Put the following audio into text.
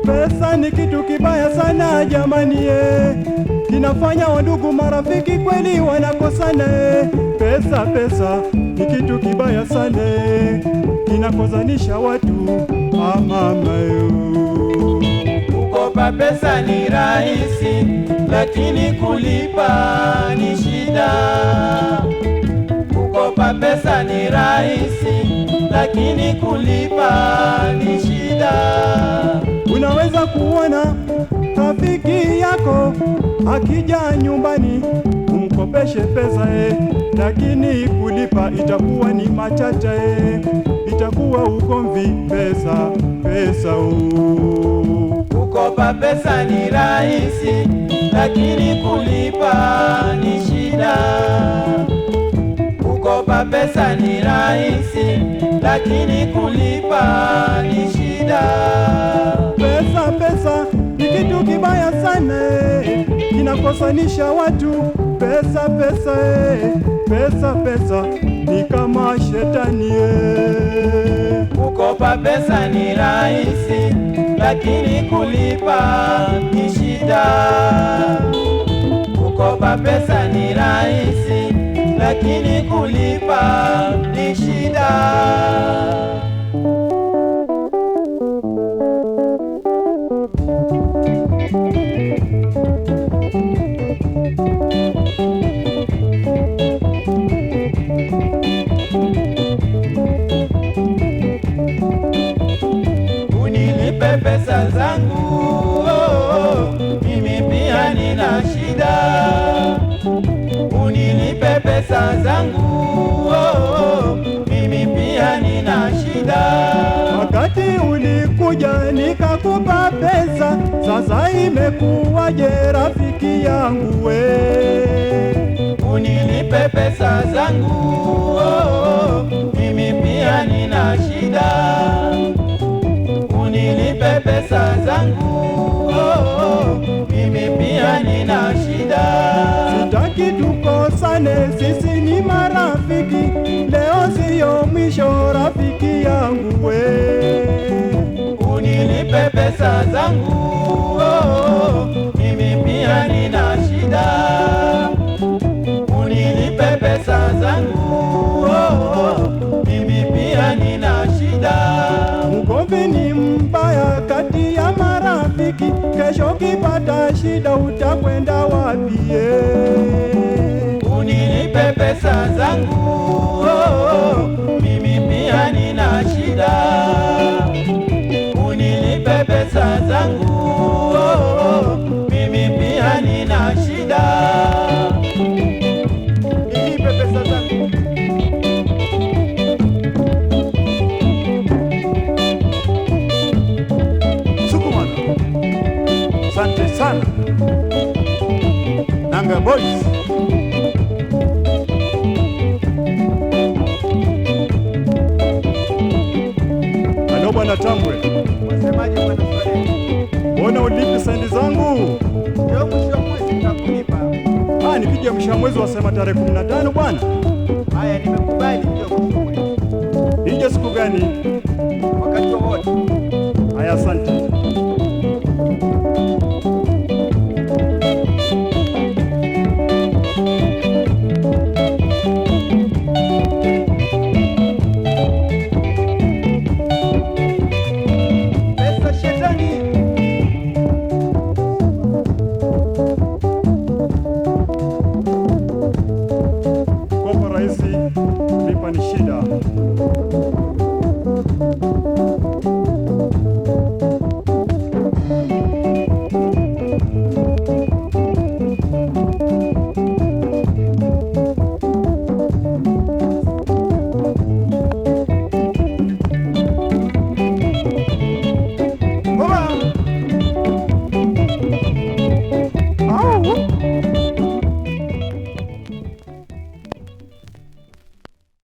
Pesa ni kitu kibaya sana jamani, kinafanya wandugu marafiki kweli wanakosana. Pesa pesa ni kitu kibaya sana, kinakosanisha watu amama. Kukopa pesa ni rahisi, lakini kulipa ni shida. Kukopa pesa ni rahisi, lakini kulipa ni shida. Unaweza kuona rafiki yako akija nyumbani umkopeshe pesa, lakini kulipa itakuwa ni machacha, itakuwa ugomvi. Pesa pesa Kukopa pesa ni rahisi, lakini kulipa ni shida. Kukopa pesa ni rahisi, lakini kulipa ni shida. Pesa pesa ni kitu kibaya sana, kinakosanisha watu. Pesa pesa pesa pesa ni kama shetani. Kukopa pesa ni rahisi, lakini kulipa ni shida. Kukopa pesa ni rahisi, lakini kulipa ni shida. Unilipe pesa zangu, oh, mimi pia nina shida. Unilipe pesa zangu, oh, mimi pia nina shida. Wakati ulikuja nikakupa pesa, sasa imekuwaje rafiki yangu we? Unilipe pesa zangu, oh, mimi pia nina shida. Unilipe pesa zangu, oh, mimi pia nina shida. Sitaki tukosane, sisi ni marafiki, leo siyo mwisho rafiki yangu we. Unilipe pesa zangu, oh, mimi pia nina shida. Unilipe pesa zangu, oh, mimi pia nina shida. Ugomvi ni mbaya kati ya marafiki, kesho kipata shida utakwenda wapi? Unilipe pesa zangu, oh, mimi pia nina shida. Unilipe pesa zangu, oh, mimi pia nina shida. Nilipe pesa zangu. Sukumana. Asante sana. Nanga Boys. Halo Bwana Tambwe. Wasemaje Bwana Swaleh? Mbona ulipi sendi zangu? Leo mwisho wa mwezi nitakulipa. Nikija mwisho wa mwezi wasema tarehe 15 bwana. Haya, nimekubali ndio mwisho wa mwezi. Nije siku gani? Wakati wowote. Haya, asante. Pesa shetani. Kopa rahisi, lipa ni shida.